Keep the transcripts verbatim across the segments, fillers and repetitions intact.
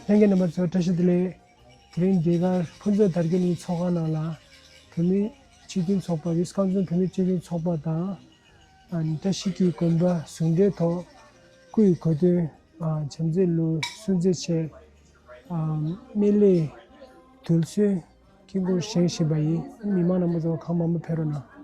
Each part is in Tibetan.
ལྷན་རྒྱས་རྣམ་པ་ཚོ་བཀྲ་ཤིས་བདེ་ལེགས། དེ་རིང་འདི་གར་ཕུན་ཚོགས་དར་རྒྱས་གླིང་ཚོགས་ཁང་ནང་ལ་བོད་མིའི་སྤྱི་མཐུན་ཚོགས་པ་ཝི་སི་ཀོན་སིན་བོད་མིའི་སྤྱི་མཐུན་ཚོགས་པ་དང་། ཨ་ནི་བཀྲ་ཤིས་ཀྱི་དགོན་པ་ཟུང་འབྲེལ་ཐོག་སྐུའི་གོ་སྟོན་ཨ་བྱམས་བརྩེའི་ལུང་སྲུང་བརྩི་ཆེད་ཨ་སྨན་བླའི་འདུལ་ཚུལ་དཀྱིལ་འཁོར་བཞེངས་བཞིན་པ་ཡིན། མི་མང་རྣམ་པ་ཚོ་གང་མང་མང་ཕེབས་རོགས་གནང་།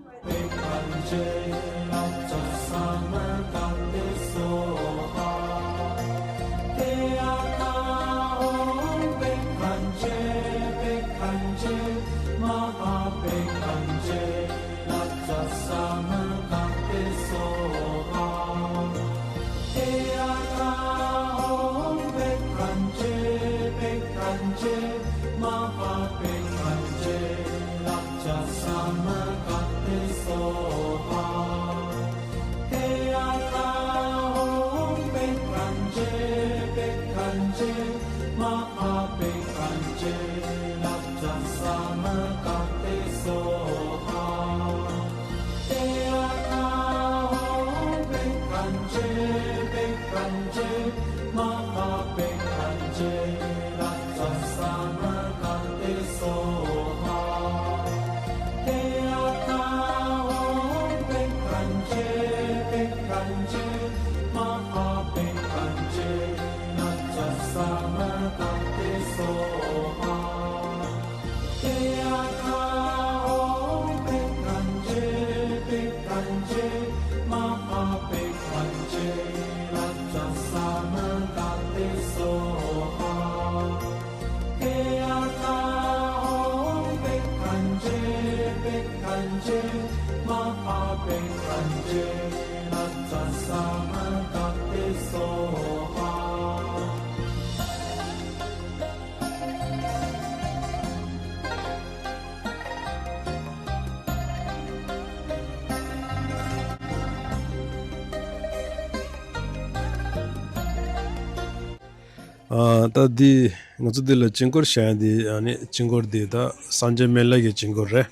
ཨ་ད་འདི་ང་ཚོ་འདི་ལ་དཀྱིལ་འཁོར་བཞེངས་ཡ་འདི་ཨ་ནི་དཀྱིལ་འཁོར་འདི་ད་སངས་རྒྱས་སྨན་བླ་གི་དཀྱིལ་འཁོར་རེད།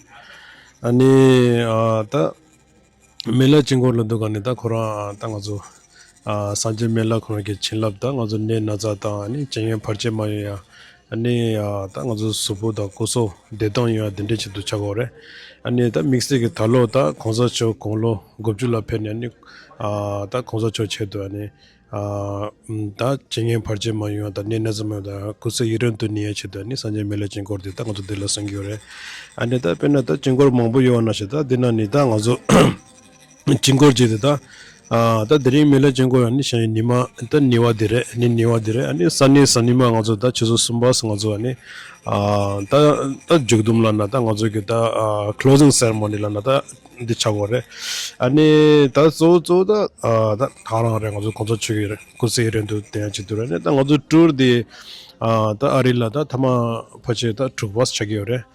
ཨ་ནི་ཨ་ད་སྨན་བླ་དཀྱིལ་འཁོར་ལ་འདུག་ག་ནི་ད་ཁོ་རང་ད་ང་ཚོ་ཨ་སངས་རྒྱས་སྨན་བླ་ཁོ་རང་གི་བྱིན་རླབས་དང་ང་ཚོ་ནད་ན་ཚ་དང་ཨ་ནི་རྐྱེན་ངན་བར་ཆད་མ་ཡོང་ཡ། ཨ་ནི་ཨ་ད་ང་ཚོ་གཟུགས་པོ་དང་སྐུ་གཟུགས་བདེ་ཐང་ཡོང་ཡ་དེ་འདྲའི་ཆེད་དུ་བྱ་དགོས་རེད། ཨ་ནི་ད་དམིགས་བསལ་གྱི་ད་ལོ་ད་གོང་ས་མཆོག་དགུང་ལོ་དགུ་བཅུ་ལ་ཕེབས་ནས་ཨ་ནི་ཨ་ད་གོང་ས་མཆོག་ཆེད་དུ་ཨ་ནི་ཨ་ད་རྐྱེན་ངན་བར་ཆད་མ་ཡོང་ཡ་དང་ནད་ན་ཚ་མ་ཡོང་ཡ་དང་སྐུ་ཚེ་ཡུན་རིང་དུ་གནས་ཡ་ཆེད་དུ་ཨ་ནི་སངས་རྒྱས་སྨན་བླ་དཀྱིལ་འཁོར་དེ་ད་ང་ཚོ་འདི་ལ་གསུང་གི་ཡོད་རེད། ཨ་ནི་ད་དཔེར་ན་ད་དཀྱིལ་འཁོར་མང་པོ་ཡོད་པ་ནང་བཞིན་ད་འདི་ན་ནི་ད་ང་ཚོ་དཀྱིལ་འཁོར་བྱས་ཏེ་ད་ཨ་ད་དེ་རིང་སྨན་བླ་དཀྱིལ་འཁོར་ཨ་ནི་བཞེངས་ཡ་ཉི་མ་ད་ཉི་མ་འདི་རེད། ཨ་ནི་ཉི་མ་འདི་རེད། ཨ་ནི་ས་གནས་གཟའ་ཉི་མ་ང་ཚོ་ད་ཆུ་ཚོད་གསུམ་པ་སུ་ང་ཚོ་ཨ་ནི་ཨ་ད་ད་མཇུག་བསྡོམས་ལབ་ན་ད་ང་ཚོ་གི་ད་ཨ་closing ceremony ལབ་ན་ད་འདི་ཆགས་ཀྱི་ཡོད་རེད། ཨ་ནི་ད་གཙོ་བོ་གཙོ་བོ་ད་ཨ་ད་ད་རང་རེད། ང་ཚོ་གོང་ས་མཆོག་གི་རེད། སྐུ་ཚེ་ཡུན་རིང་དུ་བརྟན་ཡ་ཆེད་དུ་རེད། ཨ་ནི་ད་ང་ཚོ་ཊུར་འདི་ཨ་ད་ཨ་རི་ལ་ད་ཐ་མ་ཕལ་ཆེར་ད་དྲུག་པ་ཆགས་ཀྱི་ཡོད་རེད།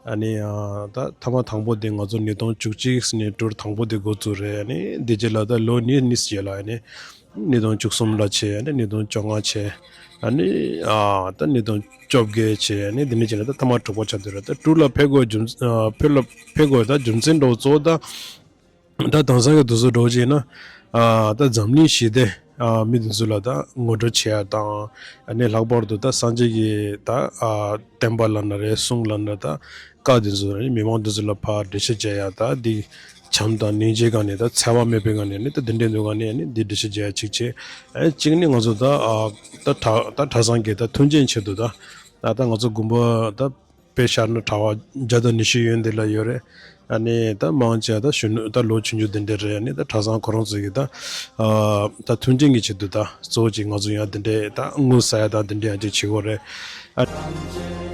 ཨ་ནི་ཨ་ད་ཐ་མ་དང་པོ་དེ་ང་ཚོ་ཉིས་སྟོང་བཅུ་གཅིག་ནས་ཊུར་དང་པོ་དེ་འགོ་བཙུགས་རེད། ཨ་ནི་དེ་རྗེས་ལ་ད་ལོ་གཉིས་གཉིས་རྗེས་ལ་ཨ་ནི་ཉིས་སྟོང་བཅུ་གསུམ་ལ་བྱས། ཨ་ནི་ཉིས་སྟོང་བཅོ་ལྔ་བྱས། ཨ་ནི་ཨ་ད་ཉིས་སྟོང་བཅོ་བརྒྱད་བྱས། ཨ་ནི་དེ་ནས་བྱས་ན་ད་ཐ་མ་དྲུག་པ་ཆགས་བསྡད་རེད། ད་ཊུར་ལ་ཕེབས་དགོས་རྒྱུ་མཚན་ཨ་ཕེབས་ལ་ཕེབས་དགོས་ད་རྒྱུ་མཚན་འདྲ་བོ་གཙོ་བོ་ད། ད་དེང་སང་གི་དུས་ཚོད་འདྲ་བོ་ཅིག་ཡིན་ན་ཨ་ད་འཛམ་གླིང་ཞི་བདེ་ ཨ་མི་དེ་ཚོ་ལ་ད་ངོ་སྤྲོད་བྱེད་ཡ་དང་། ཨ་ནི་ལྷག་པར་དུ་ད་སངས་རྒྱས་ཀྱི་ད་ཨ་བསྟན་པ་ལབ་ན་རེད། གསུང་ལབ་ན་ད་བཀའ་དེ་ཚོ་རེད། མི་མང་དེ་ཚོ་ལ་ཕར་འགྲེལ་བཤད་བྱེད་ཡ། ད་འདི་བྱམས་དང་སྙིང་རྗེ་སྒང་ནས། ད་འཚེ་བ་མེད་པའི་སྒང་ནས། ནི་ད་འདི་འདྲའི་འདུག་སྒང་ནས་ནི་འདི་འགྲེལ་བཤད་བྱེད་ཡ་གཅིག་བྱས། ཨ་གཅིག་ནི་ང་ཚོ་ད་ཨ་ད་གྲྭ་ད་གྲྭ་ཚང་གི་ད་མཐུན་རྐྱེན་ཆེད་དུ། ད་ད་ད་ང་ཚོ་དགོན་པ་ད་དཔེ་བཞག་ན་གྲྭ་པ་བརྒྱ་དང་ཉི་ཤུ་ཡོད་འདི་ལ་ཡོད་རེད། ཨ་ནི་ད་མང་ཆེ་ད་གཞོན་ནུ་ད་ལོ་ཆུང་ཆུང་འདི་འདྲ་རེད། ཨ་ནི་ད་གྲྭ་ཚང་ཁོ་རང་ཚོ་གི་ད་ཨ་ད་མཐུན་རྐྱེན་གྱི་ཆེད་དུ་ད་གཙོ་བོ་གཅིག་ང་ཚོ་ཡང་འདི་འདྲའི་ད་དངུལ་ཟ་ཡ་ད་འདི་འདྲའི་ཡང་གཅིག་བྱེད་དགོས་རེད། ཨ།